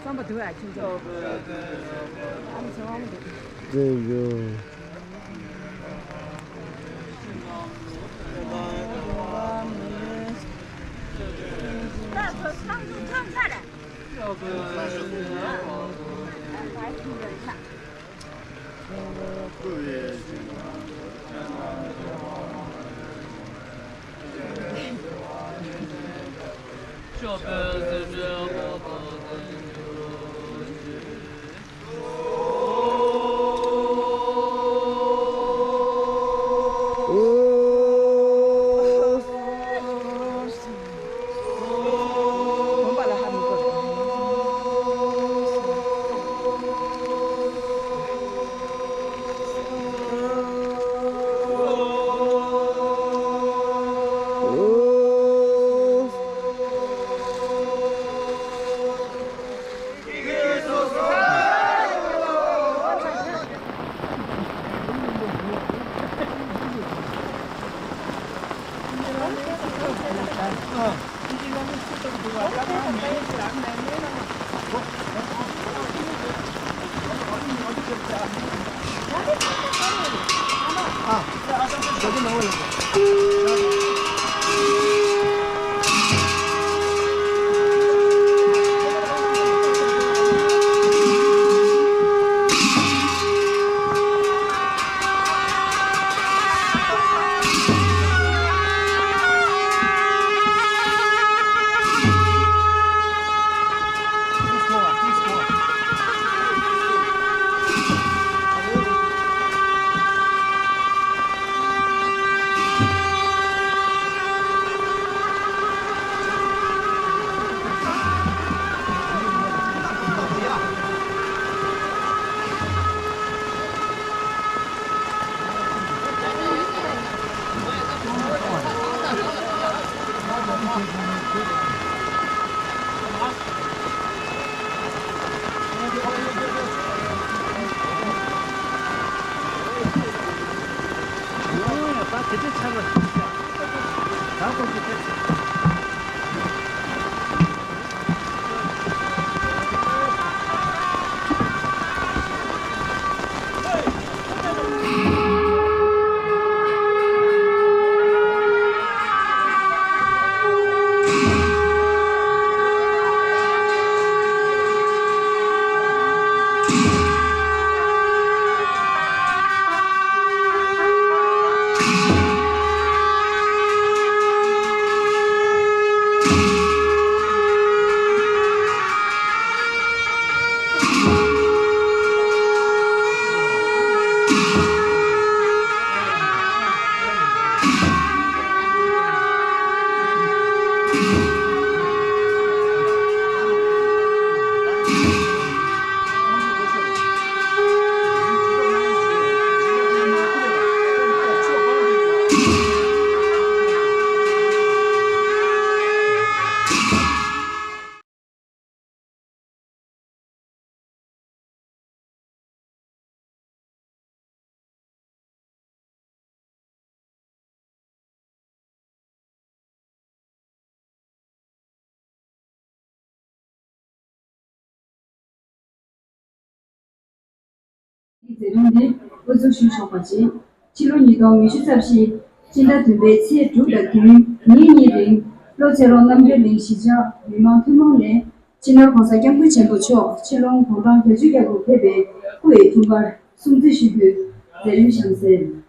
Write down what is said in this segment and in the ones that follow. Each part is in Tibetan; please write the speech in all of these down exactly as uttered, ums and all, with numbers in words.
རྩོམ་པ་དུ་བ་ཁྱུང་ཆུང་། ཨ་མ་ཚེ་དབང་མོ་འདུག་དེ་ཡོད། མཛད་རིམ་འདི་དབུ་འཛུགས་ཞུས་ཆོག་པ་བྱས། ཕྱི་ལོ་ཉིས་སྟོང་ཉི་ཤུ་རྩ་བཞི་ཕྱི་ཟླ་བདུན་པའི་ཚེས་དྲུག་དང་བདུན་ཉིན་གཉིས་རིང་བློ་ཚེ་རོང་རྣམ་རྒྱལ་གླིང་གཞིས་ཆགས་མི་དམངས་ཐུན་མོང་ནས་སྤྱི་ནོར་༸གོང་ས་༸སྐྱབས་མགོན་ཆེན་པོ་མཆོག་ཕྱི་ལོ་ཉིས་སྟོང་བརྒྱད་ཅུ་གྱ་དགུ་ཕེབས་པའི་སྐུ་ཡི་འཁྲུངས་སྐར་སྲུང་བརྩི་ཞུ་རྒྱུའི་མཛད་རིམ་བཞེངས་གཟིགས།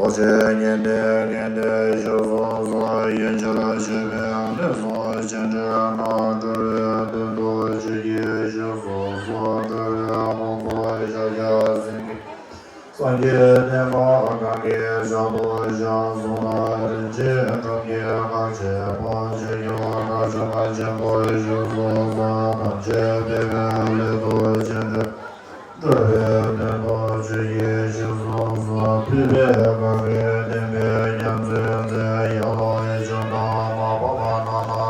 ཚོགས་ཆེན་ཉིན་ཏེ་གན་ཏེ་ཞུ་སོ་སོ་ཡིན་ཕྱིར་ཞུ་བའི་ལས་སོ་ཆེན་འདྲེན་ན་གྲོལ་བའི་དོན་དུ་ཆོས་ཀྱི་ཞུ་སོ་སོ་གྲོལ་བའི་དབང་པོ་ཤཱཀྱ་སེང་གེ་སངས་རྒྱས་བསྟན་པ་གང་གི་ཞག་ཏུ་ཞག་སོང་ན་རིན་ཆེན་ཁྲོམ་གྱི་གང་ཆེ་བ་ཆེ་ཡོད་ན་ཆུ་མ་ཆེན་པོ་ཞུ་སོ་སོ་ཐམས་ཅད་བདེ་བའི་ལས་སོ་ཆེན་འདྲེན། འགྲོ་བའི་དོན་དུ་ཆོས་ཀྱི་ཞུ་སོ་སོ་ཐུབ་པའི་གང་གི་བདེན་པའི་ཉམས་སུ་མཛད་ཡང་ལོ་ཡི་ཆུ་དང་མ་པ་མ་ན་ན།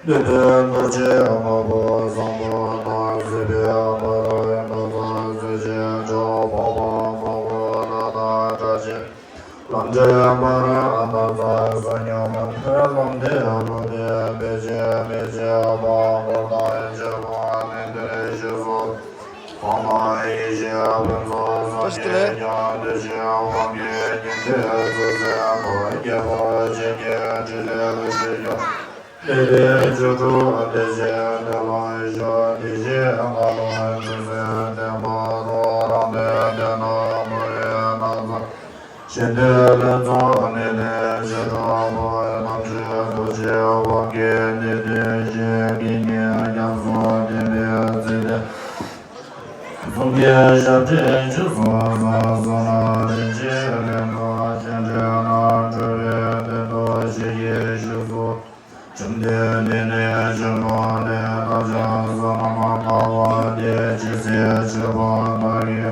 བདུད་དོན་རྡོ་རྗེ་དམར་པོ་བཟང་པོ་དང་སྲིད་པའི་བར་དོ་ཚ་སྲིད་ཞི་ཁྲོ་འཕགས་པ་མགོན་པོ་ལྷ་དང་བཀྲ་ཤིས། ལམ་འདྲེན་པ་རྣམས་དང་ས་ཉམས་མཐའི་ལམ་འདི་རུ་དེ་འབད་ཅིང་མི་བྱེད་པ་འཁོར་དང་བཅས་པ་ནི་འདིར་ཞུ་སོ། ཐོག་མ་ཡེ་ཤེས་ཕུན་ ཞིག་ལས། གསུང་གི་ཞབས་འདྲེན་ཆུ་སོ་སོ་སོ་ན་རིན་ཆེན་ལས་ནོར་སྤྱན་འདྲེན་ན་འགྲོ་བའི་དོན་དུ་ཞིག་གི་ཞུ་སོ། བཅོམ་ལྡན་འདས་ནི་ཆོས་ལུང་ནས་བདག་ཅག་བསོད་ནམས་འཕེལ་བ་དེ་ཇི་སྲིད་བརྗོད་པ་དག་གི་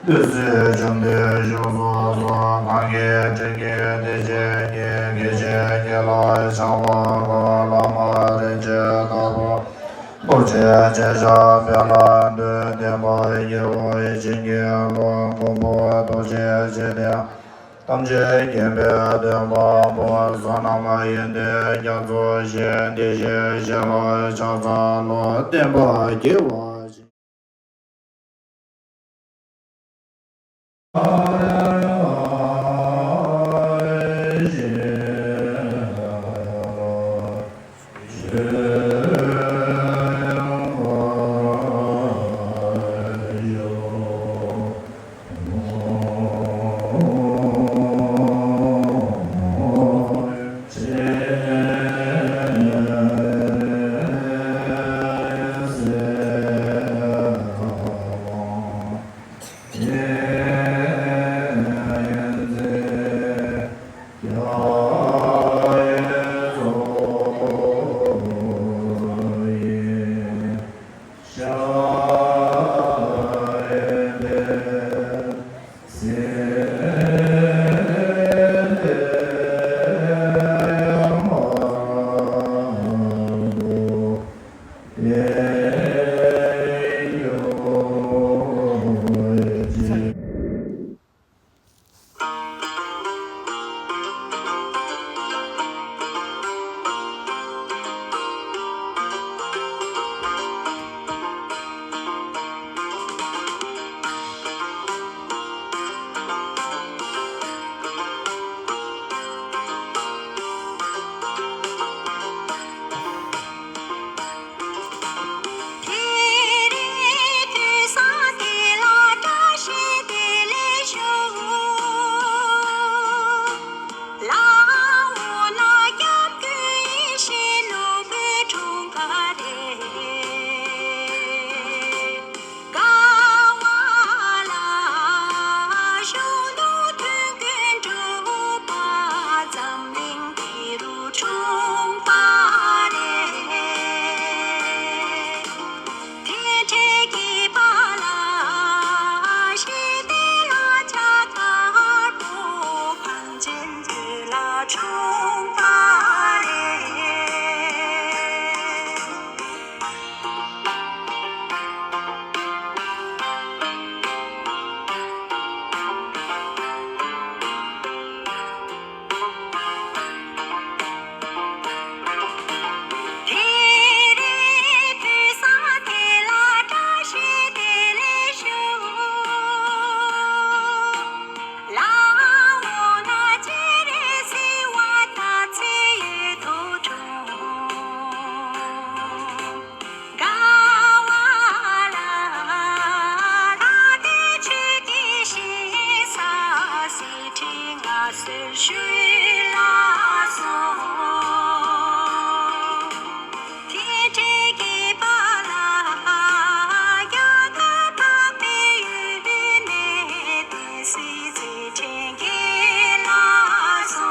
དུས་སུ་བཅོམ་ལྡན་གཞུང་སོ་སོ་གང་གི་དྲན་གྱི་དེ་ཅན་གྱི་སྐད་ཅིག་གཉིས་ལ་ཆགས་པ་དགག་བླ་མ་རིན་ཆེན་ལྟ་བུ། རྡོ་རྗེ་ཅན་ཞབས་པད་ལ་འདོད་ལྡན་པ་ཡི་བོ་ཡི་བྱིན་གྱིས་རློབ་མགོན་པོ་རྡོ་རྗེ་འཆང་དེ། ཐམས་ཅད་མཁྱེན་པའི་སྟོན་པ་པོ་བསོད་ནམས་ཡོན་ཏན་རྒྱ་མཚོ་ཞེས་དེ་བཞིན་གཤེགས་པ་ཕྱག་འཚལ་ལོ། བསྟན་པ་རྒྱས་པ་ཞིག་དེ་རིང་དུས་བཟང་དེ་ལ་བཀྲ་ཤིས་བདེ་ལེགས་ཞུ། ལ་འོ་ན་སྐྱབས་མགོན་ཡེ་ཤེས་ནོར་བུའི་འཁྲུངས་སྐར་རེད། དགའ་བ་ལ་གཞུང་དུ་དོན་ཀུན་འགྲུབ་པ་འཛམ་གླིང་འདི་རུ་འཁྲུངས་པ་རེད། དེ་འདྲའི་སྐྱིད་པ་ལ་ཞི་བདེ་ལ་ཕྱག་དཀར་པོ་གངས་ཅན་བོད་ལ་འཁྲུངས་པ་རེད། དེ་རིང་དུས་བཟང་དེ་ལ་བཀྲ་ཤིས་བདེ་ལེགས་ཞུ། ལ་འོ་ན་སྤྱན་རས་གཟིགས་དབང་དར་ཚེ་ཡུལ་དུ་འཁྲུངས། དགའ་བ་ལ་ལྷ་དེ་ཆོས་ཀྱི་ཞིང་ས་གསེར་ཕྲེང་མངའ་གསོལ་ཞུས་ལགས་སོ། དེ་འདྲའི་སྐྱིད་པ་ལ་རྒྱ་གར་འཕགས་པའི་ཡུལ་ནས་བསྟན་སྲིད་མཛད་འཕྲིན་རྒྱས་ལགས་སོ།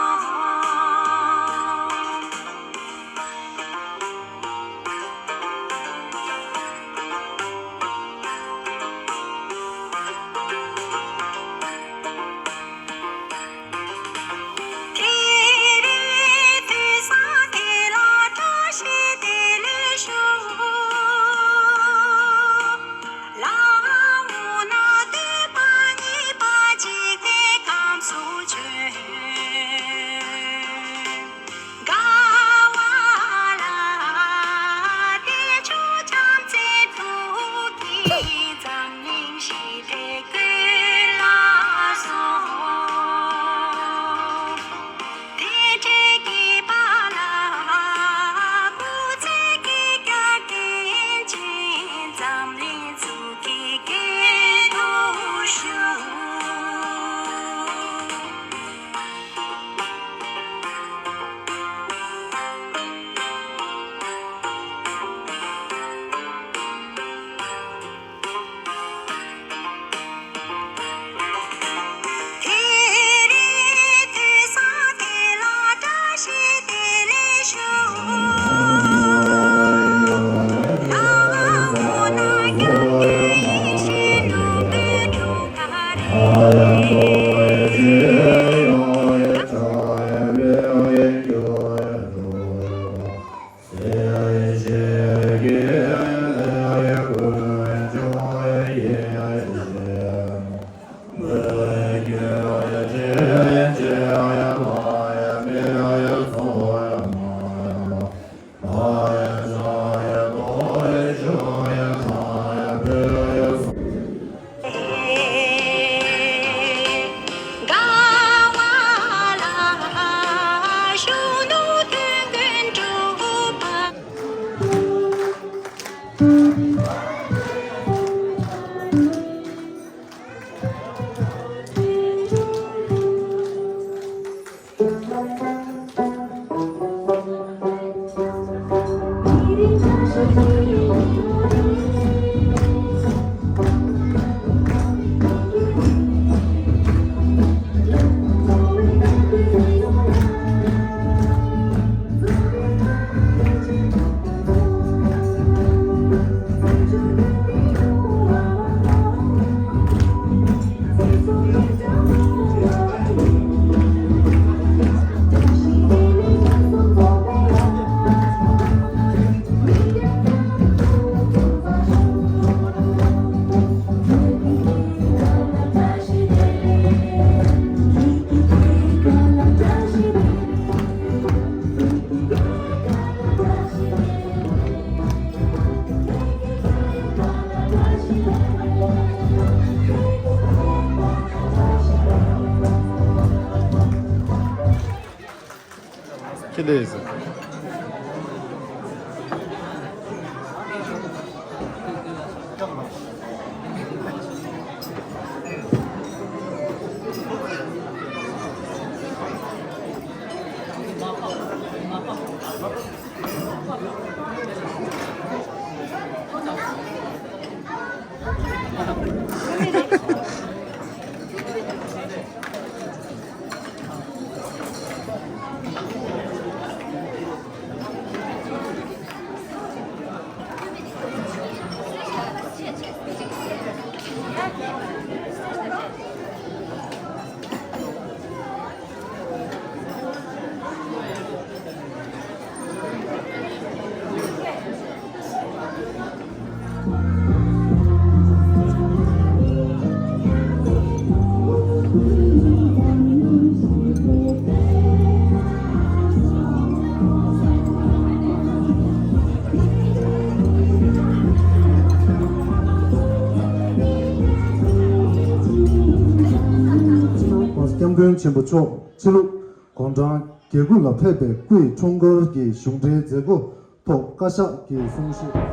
ཁྱེད་ལས། སྐྱབས་མགོན་ཆེན་པོ་མཆོག་ཕྱི་ལུགས་དགུང་གྲངས་བརྒྱད་དགུ་ལ་ཕེབས་པའི་སྐུའི་འཁྲུངས་སྐར་གྱི་གཞུང་འབྲེལ་མཛད་སྒོ་ཐོག་བཀའ་ཤག་གི་གསུང་བཤད།